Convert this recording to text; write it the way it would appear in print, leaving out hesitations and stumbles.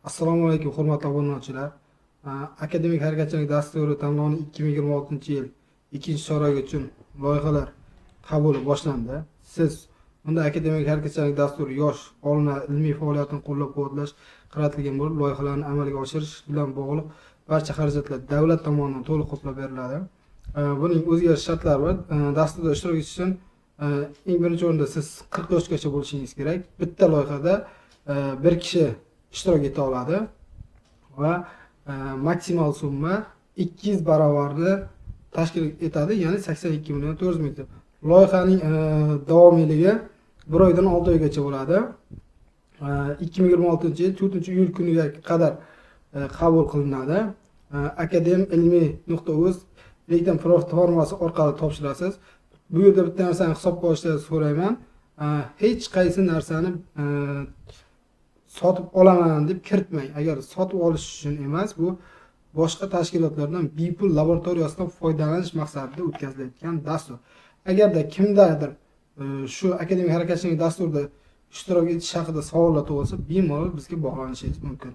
Assalomu alaykum, hurmatli obunachilar. Akademik harakatchanlik dasturi tanlovining 2026-yil ikkinchi choragi uchun loyihalar qabuli boshlandi. Siz unda Akademik harakatchanlik dasturi yosh olimlar ilmiy faoliyatini qo'llab-quvvatlash qaratilgan bo'lib, loyihalarni amalga oshirish bilan bog'liq barcha xarajatlar davlat tomonidan to'liq qoplab beriladi. Buning o'ziga yarasha shartlari bor. Dasturda ishtirok etish uchun eng birinchi o'rinda siz 40 yoshgacha bo'lishingiz kerak. Bitta loyihada bir kishi ishtirok eta oladi va maksimal summa 200 barobarni tashkil etadi, ya'ni 82 million 400 ming so'm. Loyihaning davomiyligi bir oydan 6 oygacha bo'ladi. 2026-yil 4-iyul kuniga qadar qabul qilinadi. Akadem ilmiy.uz elektron platformasi orqali topshirasiz. Bu yerda bitta narsani hisobga olishni so'rayman. Hech qaysi narsani sotib olaman deb kiritmang. Agar sotib olish uchun emas, bu boshqa tashkilotlardan bepul laboratoriyasidan foydalanish maqsadida o'tkazilayotgan dastur. Agarda kimdadir shu Akademik harakatchanlik dasturida ishtirok etish haqida savollar tug'ilsa, bemalol bizga bog'lanishingiz mumkin.